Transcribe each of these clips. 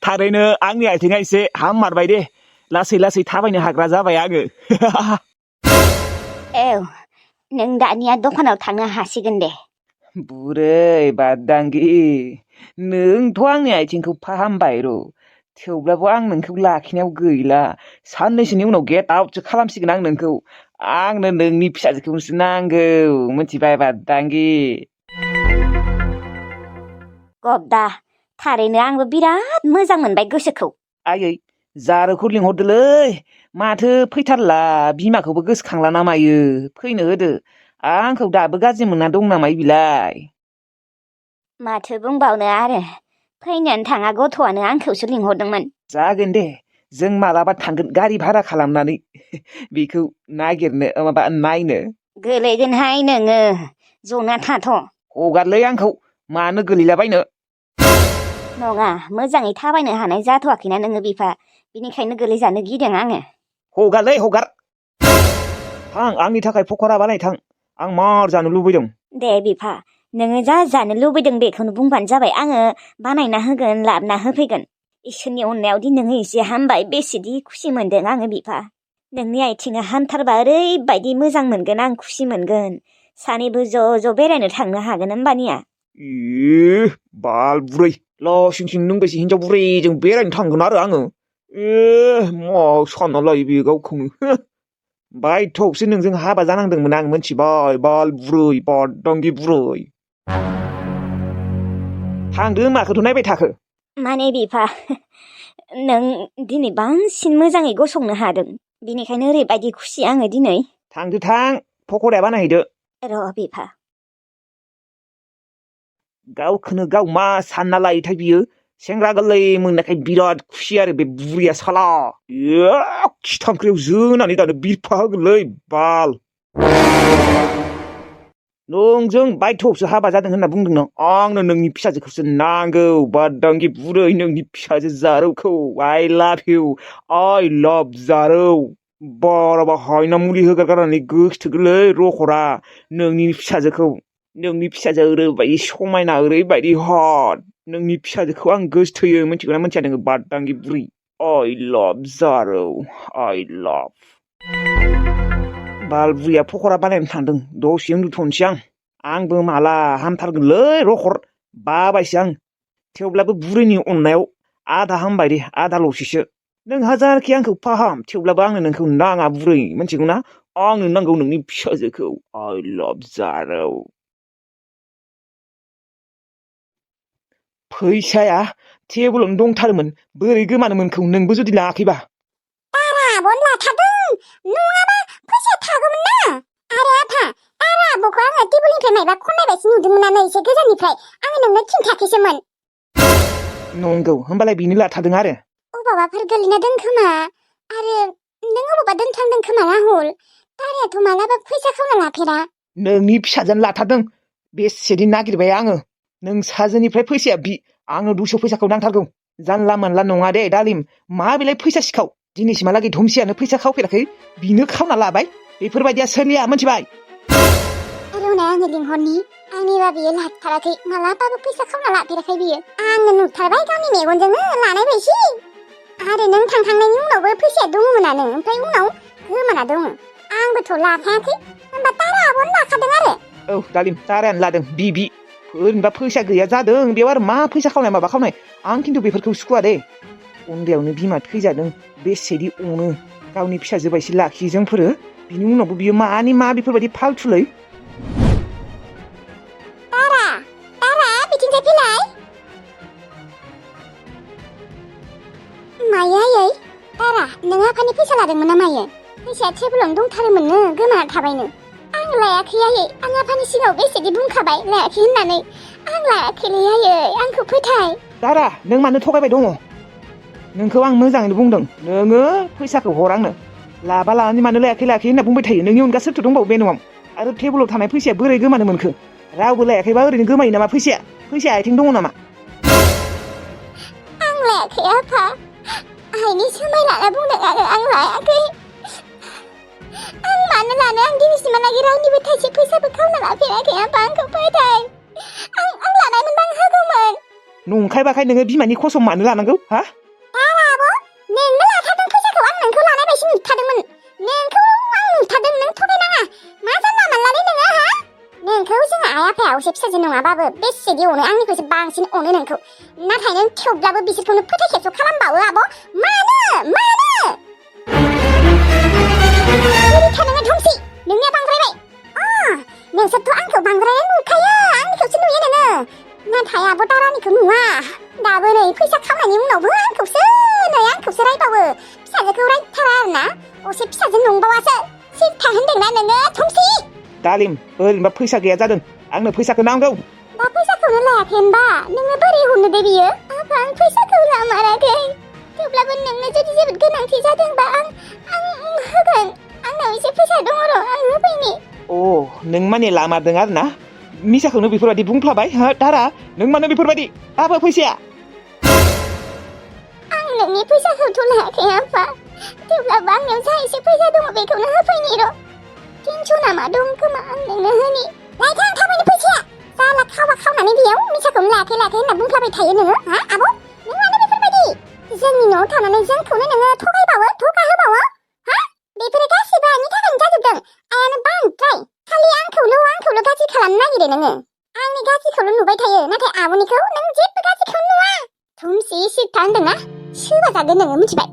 थारैनो आंनि आथिङा एसे हाम मारबाय दे लासै लासै थाबायनो हाग्रा जाबाय आङो औ नों दानिया दखानाव थांनो हासिगोन दे बुरै बादांगि नोंथ' आंनि आथिंखौ फाहामबाय र' थेवब्लाबो आं नोंखौ लाखिनायाव गैला साननैसोनि उनाव गेट आउटसो खालामसिगोन आं नोंखौ आंनो नोंनि फिसाजोखौसो नांगौ मिथिबाय बादांगि गब्दा थारैनो आंबो बिराद मोजां मोनबाय गोसोखौ आयै जारोखौ लिंहरदोलै माथो फैथारला बिमाखौबो गोसोखांला ना मायो फैनो होदो आंखौ दाबो गाज्रि मोनना दं नामा बिलाय माथो बुंबावनो आरो फैनोनो थाङा गथ'आनो आंखौसो लिंहरदोंमोन जागोन दे जों मालाबा थांगोन गारि भारा खालामनानै बेखौ नागिरनो माबा नायनो गोलैगोनहाय नोङो जना थाथ' हगारलै आंखौ मानो गोलैलाबायनो नङा मोजाङै थाबायनो हानाय जाथ'वाखैना नोङो बिफा बिनिखायनो गोलैजानो गिदों आङो हगारलै हगार थां आंनि थाखाय पकरा बानाय थां आं मार जानो लुबैदों दे बिफा नोङो जा जानो लुबैदों बेखौनो बुंबानो जाबाय आङो बानायना होगोन लाबोना होफैगोन इसोरनि अननायावदि नोङो एसे हामबाय बेसेदि खुसि मोनदों आङो बिफा नोंनि आथिङा हामथारबा ओरैबायदि मोजां मोनगोन आं खुसि मोनगोन सानैबो ज' बेरायनो थांनो हागोन होमबानिया बाल बुरै लासिंसिं नों बेसे हिनजाव बुरैजों बेरायनो थांगोन आरो आङो मा सानना लायो बे गावखौनो बायथ'सो नोंजों हाबा जानांदोंमोन आं मोनथिबाय बाल बुरै बादांगि बुरै थांदो माखौथ' नायबाय थाखो माने बिफा नों दिनै बांसिन मोजाङै गसंनो हादों बिनिखायनो ओरैबायदि खुसि आङो दिनै थांदो थां पकराया बानायहैदो र' बिफा गावखौनो गाव मा सानना लायोथाय बियो सेंग्रा गोरलै मोननायखाय बिराद खुसि आरो बे बुरिया साला खिथांख्रियाव जोनानै दानो बिरफा होगोनलै बाल नोंजों बायथ'सो हाबा जादों होनना बुंदों नों आंनो नोंनि फिसाजोखौसो नांगौ बादांगि बुरै नोंनि फिसाजो जारौखौ आइ लाभ इउ आइ लाभ जारौ बाराबा हायना मुलि होगारगारनानै गोसथोगोनलै रखरा नोंनि फिसाजोखौ नोंनि फिसाजोआ ओरैबायदि समायना ओरैबायदि हट नोंनि फिसाजोखौ आं गोसथोयो मिथिगौना मिथिया नोङो बादांगि बुरै आइ लाभ जारौ आइ लाभ बाल बुरैया पकरा बानायनो थांदों दसे उन्दुथ'नोसै आंबो माला हामथारगोनलै रखर बाबायसो आं थेवब्लाबो बुरैनि अननायाव आधा हामबाय दे आधाल'सैसो नों हाजारखि आंखौ फाहाम थेवब्लाबो आंनो नोंखौ नाङा बुरै मिथिगौना आंनो नांगौ नोंनि फिसाजोखौ आइ लाभ जारौ फैसाया टेबोलावनो दंथारोमोन बोरै गोमानोमोनखौ नोंबो जुदि लाङाखैबा आब'नो लाथारदों नङाबा फैसाया थागौमोन ना आरो आब'खौ आङो टेबोलनिफ्राय मायबा खननाय बायदि नुदोंमोन एसे गोजाननिफ्राय आङो नोंनो खिन्थायाखैसोमोन नंगौ होमबालाय बेनो लाथारदों आरो अबावबाफोर गोलैना दोनखोमा आरो नों अबावबा दोनफ्लांदों खोमा राहुल दारायाथ' मालाबा फैसा खावना लाफेरा नोंनि फिसाजोनो लाथारदों बेसेदि नागिरबाय आङो नों साजोनिफ्राय फैसाया आंनो 200 फैसाखौ नांथारगौ जानला मोनला नङा दे दालिम मा बेलाय फैसा सिखाव दिनैसिमहालागै धमसियानो फैसा खावफेराखै बिनो खावना लाबाय बेफोरबायदिया सोलिया मिथिबाय रुना आङो लिंहरनि आंनिबा बियो लाथाराखै मालाबाबो फैसा खावना लाफेराखै बियो आङो नुथारबाय गावनि मेगनजोंनो लानाय बायदि आरो नों थांखांनायनि उनावबो फैसाया दङमोनानो ओमफ्राय उनाव गोमाना दङ आंबोथ' लाखायाखै होनबा तारा आब'नो लाखादों आरो औ दालिम तारायानो लादों ओरैनोबा फैसा गैया जादों बेयाव आरो मा फैसा खावनाय माबा खावनाय आं खिन्थु बेफोरखौ सुखुवा दे उन्दैयावनो बिमा थैजादों बेसेदि अनो गावनि फिसाजो बायसि लाखियो जोंफोरो बिनि उनावबो बियो मानि मा बेफोरबायदि फालथुलै तारा बिथिंजाय फैलाय मायै तारा नों आफानि फैसा लादोंमोन ना मायो फैसाया टेबोलावनो दंथारोमोननो गोमाना थाबायनो आं लायाखै आयै आं आफानि सिगाङाव बेसेदि बुंखाबाय लायाखै होननानै आं लायाखैलै आयै आंखौ फोथाय तारा नों मानो थगायबाय दङ नोंखौ आं मोजाङैनो बुंदों नोङो फैसाखौ हर आंनो लाबा लानानै मानो लायाखै होनना बुंबाय थायो नोंनि अनगा सोरथो दंबावो बे न'आव आरो टेबोलाव थानाय फैसाया बोरै गोमानो मोनखो रावबो लायाखैबा ओरैनो गोमायो नामा फैसाया आथिं दङ नामा आं लायाखै आफा आइनि सोमाय लाना बुंदों आं लायाखै आं मानो लानो आं दिनैसिमहालागै रावनिबो थाइसे फैसाबो खावना लाफेराखै आफा आंखौ फोथाय आं लानायमोनबा आं होगौमोन नंखायबाखाय नोङो बिमानि कसम मानो लानांगौ हा? आब' नोंनो लाथारदों फैसाखौ आं नोंखौ लानाय बायदि नुथारदोंमोन। नोंखौ आं नुथारदों नों थगायनाङा। मा जानला मोनलालै नोङो हा? नोंखौ जोंहा आइ आफाया असे फिसाजो नङाबाबो बेसेदि अनो आंनिख्रुइसो बांसिन अनो नोंखौ। नाथाय नों थेवब्लाबो बिसोरखौनो फोथाय खेबस' खालामबावो आब'। मानो? सिरिथा नोङो धमसि, नोंनिया बांद्रायबाय। नोंसोरथ' आंखौ बांद्राय नुखायो, आंनिखौसो नुयो नोङो। नाथाय आब' दारानिखौ नुवा। दाबो नै फैसा खावनायनि उनावबो आंखौसो रायबावो। फिसाजोखौ रायथारा आरोना, असे फिसाजो नंबावासो। सिरिथा होनदोंना नोङो धमसि। दालिम ओरैनोबा फैसा गैया जादों, आंनो फैसाखौ नांगौ। दा फैसाखौनो लायाखै होनबा नोङो बोरै हरनो दे बियो? आफा आं फैसाखौ लामाराखै। थेवब्लाबो नोंनो जुदि जोबोद गोनांथि जादोंबा आं होगोन। आंनाव एसे फैसा दङ र', आं होफैनि। नों माने लामारदों आरो ना? मिसाखौनो बेफोरबायदि बुंफ्लाबाय हो दारा? नों मानो बेफोरबायदि? आफा फैसाया। आं नोंनि फैसाखौथ' लायाखै आफा। थेवब्लाबो आंनाव जा एसे फैसा दङ बेखौनो होफैनि र'। 300 नामा दं खोमा, आं नोंनो होनि। लायथां थाबैनो फैसाया। जाला खावनानै बेयाव मिसाखौनो लायाखै होनना बुंफ्लाबाय थायो नोङो हा आब'? नों मानो बेफोरबायदि? जोंनि न'आव थानानै जोंखौनो नोङो थगायबावो, धोखा होबावो हा? बेफोरो गासिबो आंनि थाखायनो जाजोबदों। आयानो बांद्राय। खालि आंखौल' गाज्रि खालामनो नागिरो नोङो। आंनि गाज्रिखौल' नुबाय थायो, नाथाय आब'निखौ नों जेबो गाज्रिखौनो नुवा। धमसि सिरिथा होनदोंना? सोबा जागोन नोङो मिथिबाय?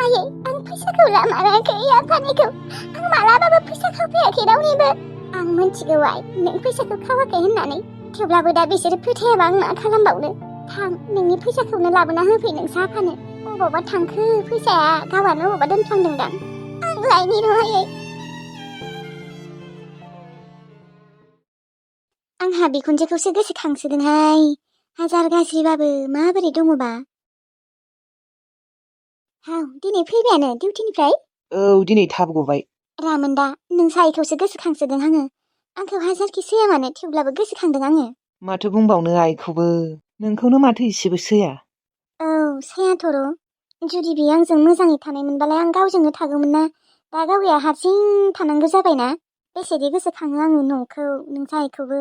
आयै आं फैसाखौ लामाराखै आफानिखौ। आं मालाबाबो फैसा खावफैयाखै रावनिबो। आं मिथिगौ आइ, नों फैसाखौ खावाखै होननानै। थेवब्लाबो दा बिसोरो फोथायाबा आं मा खालामबावनो? थां नोंनि फैसाखौनो लाबोना होफै नोंसा आफानो। अबावबा थांखो फैसाया, गावहानो अबावबा दोनफ्लांदोंदां। आं लायनि र' आयै। आंहा बिखुनजोखौसो गोसोखांसोदोंहाय। हाजार गाज्रिबाबो माबोरै दङबा? दिनै फैबायानो डिउटिनिफ्राय? दिनै थाब गबाय। रामोनदा, नोंसा आइखौसो गोसोखांसोदों आङो। आंखौ हाजारखि सैया मानो थेवब्लाबो गोसोखांदों आङो। माथो बुंबावनो आइखौबो, नोंखौनो माथो इसेबो सैया। सैयाथ' र'। जुदि बियो आंजों मोजाङै थानायमोनबालाय आं गावजोंनो थागौमोन ना। दा गावया हारसिं थानांगौ जाबायना। बेसेदि गोसोखाङो आङो न'खौ, नोंसा आइखौबो।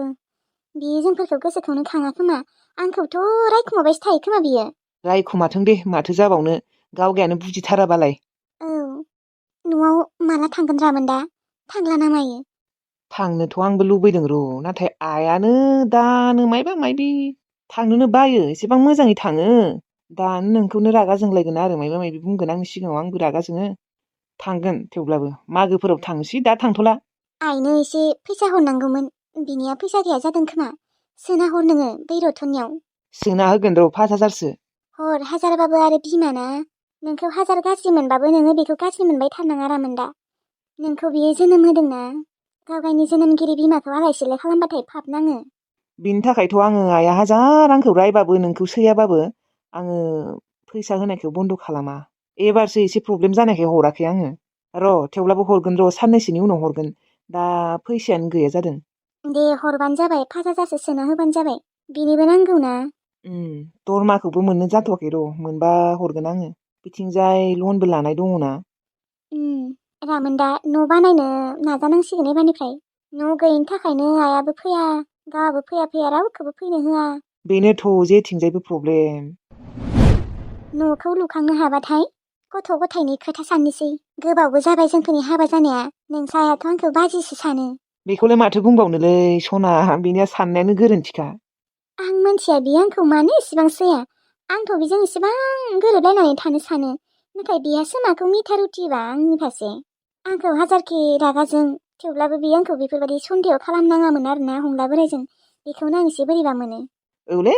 बियो जोंफोरखौ गोसोखौनो खाङा खोमा। आंखौथ' रायखुमाबायसो थायो खोमा बियो। रायखुमाथों दे, माथो जाबावनो। गावगायानो बुजिथाराबालाय। न'आव माला थांगोन रामोनदा? थांला ना मायो? थांनोथ' आंबो लुबैदों र', नाथाय आइयानो दानो मायबा-मायबि थांनोनो बायो। एसेबां मोजाङै थाङो। दानो नोंखौनो रागा जोंलायगोन आरो मायबा-मायबि बुंगोन आंनि सिगाङाव, आंबो रागा जोङो। थांगोन थेवब्लाबो मागोफोराव थांसै, दा थांथ'ला। आइनो एसे फैसा हरनांगौमोन। बिनिया फैसा गैया जादों खोमा। सोना हर नोङो बै रतननियाव। सोना होगोन र' 5,000सो। हर, हाजारबाबो आरो बिमाना। नोंखौ हाजार गाज्रि मोनबाबो नोङो बेखौ गाज्रि मोनबाय थानाङा रामोनदा। नोंखौ बियो जोनोम होदोंना। गावगायनि जोनोमगिरि बिमाखौ आलाय-सिलाय खालामबाथाय पाप नाङो। बिनि थाखायथ' आङो आइया हाजार आंखौ रायबाबो, नोंखौ सैयाबाबो आङो फैसा होनायखौ बन्द' खालामा। एबारसो एसे प्रब्लेम जानायखाय हराखै आङो। र' थेवब्लाबो हरगोन र', साननैसोनि उनाव हरगोन। दा फैसायानो गैया जादों। दे हरबानो जाबाय, 5,000सो सोना होबानो जाबाय। बिनिबो नांगौ ना। दरमाखौबो मोननो जाथ'वाखै र', मोनबा हरगोन आङो। बिथिंजाय लनबो लानाय दङना। रामोनदा, न' बानायनो नाजानांसिगोन एबारनिफ्राय। न' गैयिनि थाखायनो आइयाबो फैया, गावहाबो फैया रावखौबो फैनो होआ। बेनोथ' जेथिंजायबो प्रब्लेम। न'खौ लुखांनो हाबाथाय गथ' गथायनि खोथा साननोसै। गोबावबो जाबाय जोंफोरनि हाबा जानाया। नोंसा आइयाथ' आंखौ बाजिसो सानो। बेखौलाय माथो बुंबावनोलै सना, बिनिया साननायानो गोरोन्थिखा। आं मोनथिया बियो आंखौ मानो एसेबां सैया। आंथ' बिजों एसेबां गोरोबलायनानै थानो सानो। नाथाय बिहासो माखौ मिथा रुथिबा आंनि फारसे। आंखौ हाजारखि रागाजों, थेवब्लाबो बियो आंखौ बेफोरबायदि सन्देह खालामनाङामोन आरोना हंला बोरायजों। बेखौनो आं एसे बोरैबा मोनो। औलै,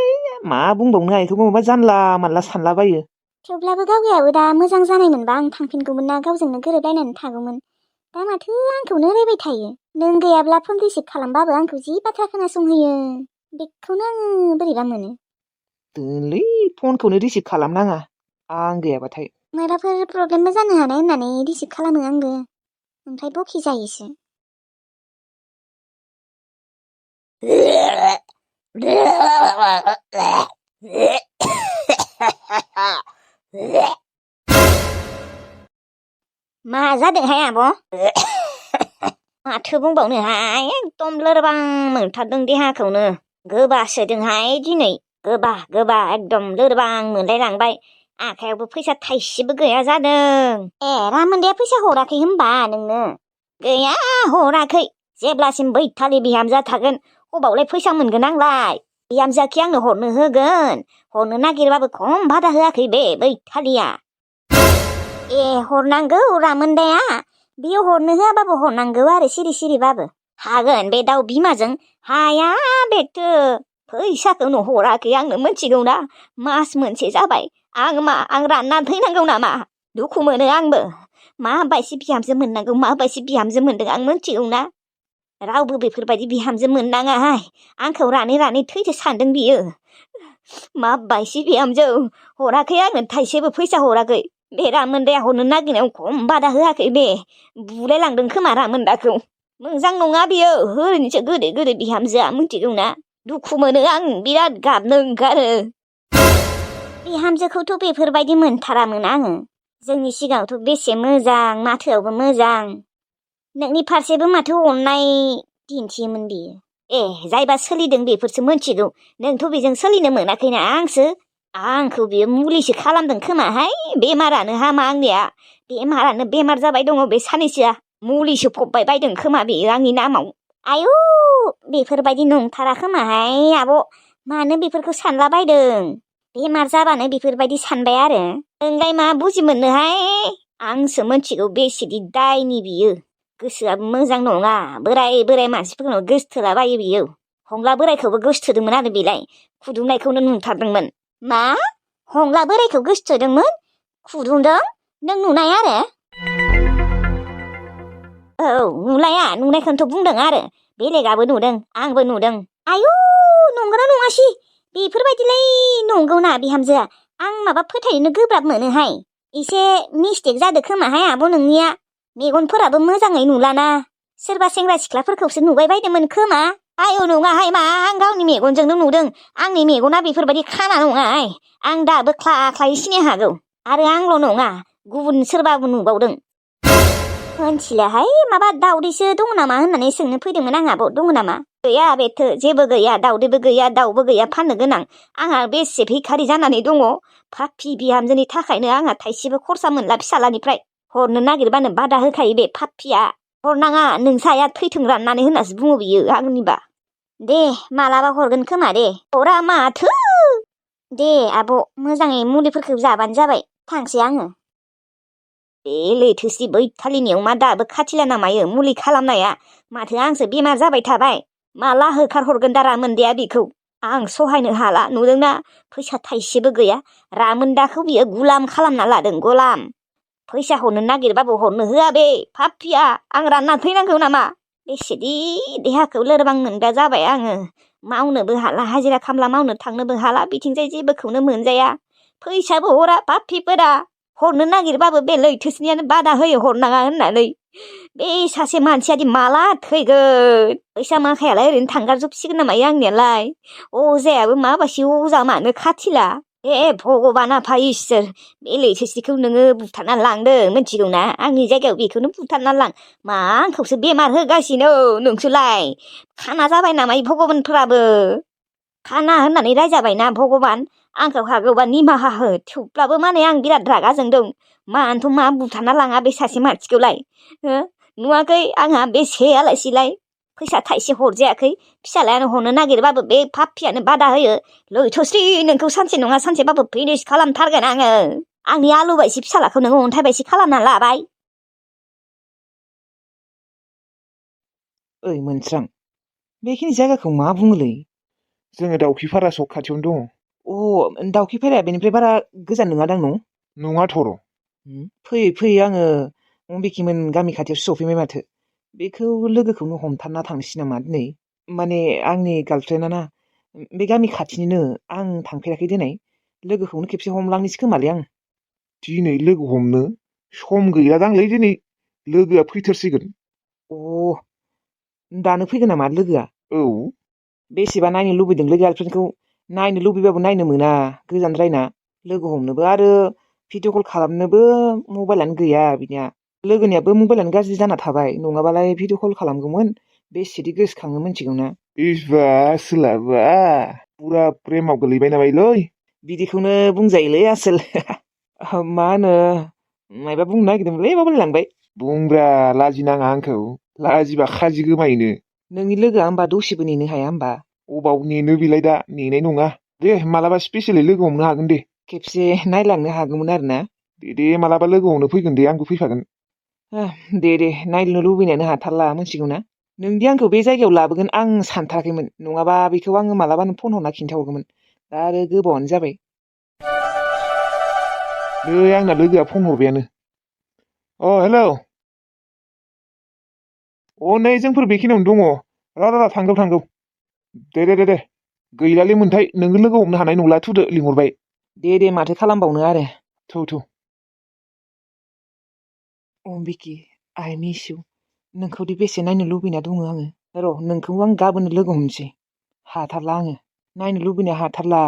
मा बुंबावनो आइखौबो माबा जानला मानला सानलाबायो। थेवब्लाबो गावगायाबो दा मोजां जानायमोनबा आं थांफिनगौमोन ना, गावजोंनो गोरोबलायनानै थागौमोन। दा माथो आंखौनो रायबाय थायो। नों गैयाब्ला फन रिसिभ खालामबाबो आंखौ जि बाथ्रा खोनासंहोयो। बेखौनो आङो बोरैबा मोनो। दोनलै, फनखौनो रिसिभ खालामनाङा आं गैयाबाथाय। माबाफोर प्रब्लेमबो जानो हानाय होननानै रिसिभ खालामो आंबो, ओमफ्राय बखि जायोसो। मा जादोंहाय आब'? माथो बुंबावनोहाय, एकदम लोरबां मोनथारदों देहाखौनो। गोबासोदोंहाय दिनै, गोबा एकदम लोरबां मोनलायलांबाय आखायावबो फैसा थाइसेबो गैया जादों। ए रामोनदाया फैसा हराखै होमबा नोंनो? गैया हराखै। जेब्लासिम बैथालि बिहामजोआ थागोन अबावलाय फैसा मोनगोन आंलाय? बिहामजोआखि आंनो हरनो होगोन। हरनो नागिरबाबो खम बादा होआखै बे बैथालिया। ए हरनांगौ रामोनदाया। बियो हरनो होआबाबो हरनांगौ आरो सिरि हागोन बे दाउ बिमाजों हाया बेथो फैसाखौनो हराखै आंनो मोनथिगौ ना? मास मोनसे जाबाय आं रानना थैनांगौ नामा? दुखु मोनो आंबो। माबायदि बिहामजो मोननांगौ माबायदि बिहामजो मोनदों आं मोनथिगौ ना? रावबो बेफोरबायदि बिहामजो मोननाङाहाय। आंखौ रानै थैथो सानदों बियो। माबायदि बिहामजो हराखै आंनो थाइसेबो फैसा हराखै। बे रामोनदाया हरनो नागिरनायाव खम बादा होआखै बे। बुलायलांदों खोमा रामोनदाखौ। मोजां नङा बियो ओरैनोसो गोदै बिहामजोआ मोनथिगौ ना? दुखु मोनो आं बिराद गाबनो ओंखारो। बिहामजोखौथ' बेफोरबायदि मोनथारामोन आङो। जोंनि सिगाङावथ' बेसे मोजां माथोआवबो मोजां। नोंनि फारसेबो माथो अननाय दिन्थियोमोन बियो। ए जायबा सोलिदों बेफोरसो मोनथिगौ। नोंथ' बेजों सोलिनो मोनाखैना आंखौ बियो मुलिसो खालामदों खोमाहाय। बेमारानो हामा आंनिया। बेमार जाबाय दङ बे सानैसोआ। मुलिसो फबबाय बायदों खोमा बेयो आंनि नामाव। आयु बेफोरबायदि नंथारा खोमाहाय आब'। मानो बेफोरखौ सानला बायदों? बेमार जाबानो बेफोरबायदि सानबाय आरो। नोंलाय मा बुजि मोननोहाय? आंसो मोनथिगौ बेसेदि दायनि बियो। गोसोआबो मोजां नङा। बोराय मानसिफोरनाव गोसथोलाबायो बियो। हंला बोरायखौबो गोसथोदोंमोन आरो बेलाय। खुदुंनायखौनो नुथारदोंमोन। मा? हंला बोरायखौ गोसथोदोंमोन? खुदुंदों? नों नुनाय आरो? औ नुनायखौनोथ' बुंदों आरो। बेलेगाबो नुदों आंबो नुदों। आयु नंगौना नङासै? बेफोरबायदिलाय नंगौना बिहामजोआ? आं माबा फोथायनो गोब्राब मोनोहाय। एसे मिस्टेक जादो खोमाहाय आब' नोंनिया। मेगनफोराबो मोजाङै नुलाना। सोरबा सेंग्रा सिख्लाफोरखौसो नुबाय बायदोंमोन खोमा। आयु नङाहाय मा आं गावनि मेगनजोंनो नुदों। आंनि मेगना बेफोरबायदि खाना नङाहाय। आं दाबो ख्लायै सिनाय हागौ। आरो आंल' नङा गुबुन सोरबाबो नुबावदों। मोनथिलाहाय माबा दाउदैसो दङ नामा होननानै सोंनो फैदोंमोन आं आब' दङ नामा? गैया बेथो जेबो गैया दाउदैबो गैया दाउबो गैया फाननो गोनां। आंहा बेसे भिखारि जानानै दङ। फाफि बिहामजोनि थाखायनो आंहा थाइसेबो खरसा मोनला फिसालानिफ्राय। हरनो नागिरबानो बादा होखायो बे फाफिया। हरनाङा नोंसाया थैथों राननानै होननासो बुङो बियो आंनिबा। दे मालाबा हरगोन खोमा दे। हरा माथो। दे आब' मोजाङै मुलिफोरखौ जाबानो जाबाय। थांसै आङो। बे लैथोसि बैथालिनियाव मा दाबो खाथिला नामायो मुलि खालामनाया? माथो आंसो बेमार जाबाय थाबाय। माला होखारहरगोन दा रामोनदाया बेखौ? आं सहायनो हाला नुदोंना? फैसा थाइसेबो गैया। रामोनदाखौ बियो गुलाम खालामना लादों गुलाम। फैसा हरनो नागिरबाबो हरनो होआ बे फाफिया। आं रानना थैनांगौ नामा? बेसेदि देहाखौ लोरबां मोनग्रा जाबाय आङो। मावनोबो हाला हाजिरा खामला मावनो थांनोबो हाला बिथिंजाय जेबोखौनो मोनजाया। फैसाबो हरा फाफिफोरा। हरनो नागिरबाबो बे लैथोसिनियानो बादा होयो हरनाङा होननानै। बे सासे मानसियादि माला थैगोन? फैसा माखायालाय ओरैनो थांगारजोबसिगोन नामायो आंनियालाय? अजायाबो माबासि अजा मानो खाथिला? ए भगबान आफा इसोर बे लैथोसिखौ नोङो बुथारना लांदो मिथिगौ ना? आंनि जायगायाव बेखौनो बुथारना लां। मा आंखौसो बेमार होगासिनो नोंसोरलाय? खाना जाबाय नामा भगबानफोराबो? खाना होननानै रायजाबायना भगबान। आंखौ हागौबा निमाहा हो। थेवब्लाबो माने आं बिराद रागा जोंदों। मानोथ' मा बुथारना लाङा बे सासे मानसिखौलाय? नुवाखै आंहा बेसे आलासिलाय? फैसा थाइसे हरजायाखै। फिसालायानो हरनो नागिरबाबो बे फाफियानो बादा होयो। लैथोस्रि नोंखौ सानसे नङा सानसेबाबो फिनिस खालामथारगोन आङो। आंनि आलु बायसि फिसालाखौ नोङो अन्थाइ बायसि खालामना लाबाय। ओइ मोनस्रां बेखिनि जायगाखौ मा बुङोलै? जोङो दाउखिफारा सक खाथियावनो दङ। दाउखिफाराया बेनिफ्राय बारा गोजान नङादां न'? नङा थर'। फैयै आङो बेखिमोन गामि खाथियावसो सफैबाय माथो। बेखौ लोगोखौनो हमथारना थांनोसै नामा दिनै? माने आंनि गार्लफ्रेन्डआ ना बे गामि खाथिनिनो। आं थांफेराखै दिनै। लोगोखौनो खेबसे हमलांनोसै खोमालै आं। दिनै लोगो हमनो? सम गैलादांलै दिनै। लोगोआ फैथारसिगोन। दानो फैगोन नामा लोगोआ? औ। बेसेबा नायनो लुबैदोंलै गार्लफ्रेन्डखौ। नायनो लुबैबाबो नायनो मोना गोजानद्रायना। लोगो हमनोबो आरो भिडिअ कल खालामनोबो मबाइलानो गैया बिनिया। लोगोनियाबो मबाइलानो गाज्रि जाना थाबाय। नङाबालाय भिडिअ कल खालामगौमोन। बेसेदि गोसोखाङो मिथिगौ ना? इस बा सोलाबा। पुरा प्रेमाव गोलैबाय नामायलै बिदिखौनो बुंजायोलै आसोल मा होनो मायबा बुंनो नागिरदोंमोनलै बावलायलांबाय बुंब्रा लाजिनाङा आंखौ लाजिबा खाजि गोमायोनो नोंनि लोगोआ होमबा दसेबो नेनो हाया होमबा अबाव नेनो बेलाय दा नेनाय नङा दे मालाबा स्पेसियेलि लोगो हमनो हागोन दे खेबसे नायलांनो हागौमोन आरो ना दे मालाबा लोगो हमनो फैगोन दे आंबो फैफागोन दे नायनो लुबैनायानो हाथारला मोनसिगौ ना नोंदि आंखौ बे जायगायाव लाबोगोन आं सानथाराखैमोन नङाबा बेखौ आङो मालाबानो फन हरना खिन्थाहरगौमोन दा आरो गोबावानो जाबाय नै आंना लोगोआ फन हरबायानो हेलौ नै जोंफोर बेखिनियावनो दङ र' थांगौ दे गैलालै मोनथाय नोङो लोगो हमनो हानाय नंला थुदो लिंहरबाय दे माथो खालामबावनो आरो थौ बिकि आइ मिस इउ नोंखौदि बेसे नायनो लुबैना दङ आङो र' नोंखौ आं गाबोन लोगो हमनोसै हाथारला आङो नायनो लुबैनाया हाथारला